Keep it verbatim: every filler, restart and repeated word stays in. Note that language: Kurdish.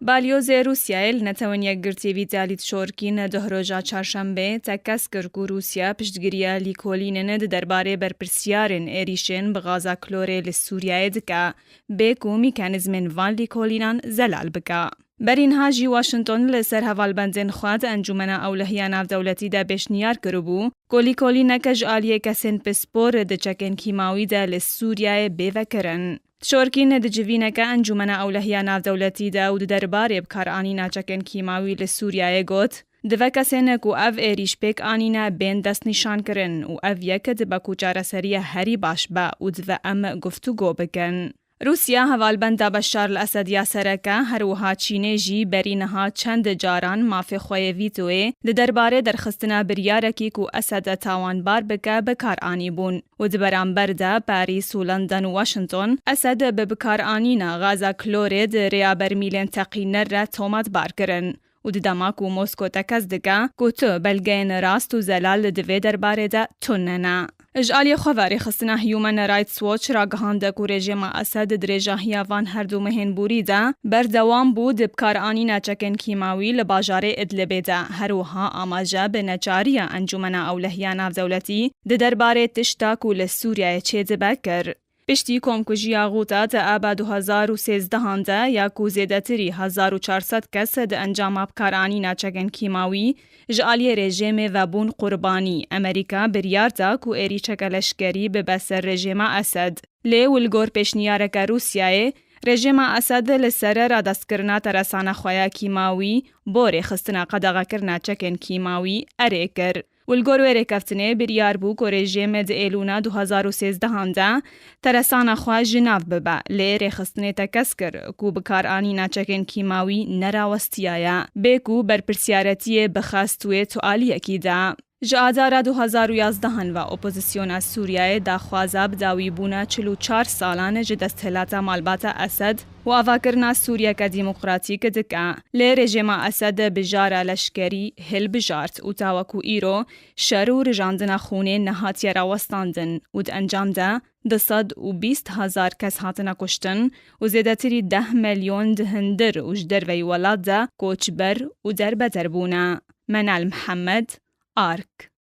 Balyozê Rûsyayê li Netewên Yekgirtî Vîtalî Tişorkîn di roja çarşembê tekez kir ku Rûsya piştgiriya lîkolînên di derbarê berpirsiyarên êrîşên bi gaza klorê li Sûriyeyê dike, bê ku mîkanîzmên van lîkolînan zelal bike. Berî niha jî Washington li ser hevalbendên xwe di Encûmena Ewlehiya Navdewletî de pêşniyar kiribû ku lîkolîneke ji aliyê kesên pispor di çekên kîmawî de li Sûriyeyê bê vekirin. Tişorkîn di civîneke Encûmena Ewlehiya Navdewletî de û di derbarê bikaranîna çekên kîmawî li Sûriyeyê got, Divê kesên ku ev êrîş pêk anîne bên destnîşankirin û ev yek dibe ku çareseriya herî baş be û divê em guftûgo bikin. Rûsya hevalbenda Beşar li Esed ya sereke, her wiha Çînê jî berî niha çend caran mafê xwe yê vîtoyê di derbarê derxistina biryarekî ku Esed tawanbar bike bi kar anîbûn û di beramber de Parîs û London û Washington Esed bi bikaranîna gaza klorê di rêya bermîlên teqîner re tomatbar kirin. û di dema ku Mosko tekez dike ku tu belgeyên rast û zelal di vê derbarê de tune ne. Ji aliyê xwe ve rêxistina Human Rights Watch ragihande ku rejîma Esed di dirêjahiya van her du mehên borî de berdewam bû di bikaranîna çekên kîmawî li bajarê Idlibê de. Her wiha amaje bi neçariya Encûmena Ewlehiya Navdewletî di derbarê tişta ku li Sûriyeyê çêdibe kir. Piştî komkujiya Xuta di aba du hezar û sêzdehan de ya ku zêdetirî hezar û çar sed kes di encama bikaranîna çekên kîmawî ji aliyê rejîmê ve bûn qurbanî, Amerîka biryar da ku êrîşeke leşkerî bibe ser rejîma Esed. Lê û li gor pêşniyareke Rûsyayê, rejîma Esed li ser radestkirina teresana xwe ya kîmawî bo rêxistina qedexekirina çekên kîmawî erê kir. Û li gor wê rêkeftinê biryar bû ku rejîm di êlûna du hezar û sêzdehan de teresana xwe ji nav bibe, lê rêxistinê tekez kir ku bikaranîna çekên kîmawî nerawestiyaye, bê ku berpirsiyariyetiyê bixest wê tu aliyekî de. Ji Adara du hezar û yazdehan ve opozisyona Sûriyeyê daxwaza bidawîbûna çil û çar salan ji desthilata malbata Esed û avakirina Sûriyeke demokratîk dike. Lê rejîma Esed bijara leşkerî hilbijart û ta wekû îro şer û rijandina xûnê nehatiye rawestandin û di encam de du sed û bîst hezar kes hatine kuştin û zêdetirî deh milyon di hundir û ji derveyî welat de koçber û derbeder bûne. Menal Mihemed, Ark.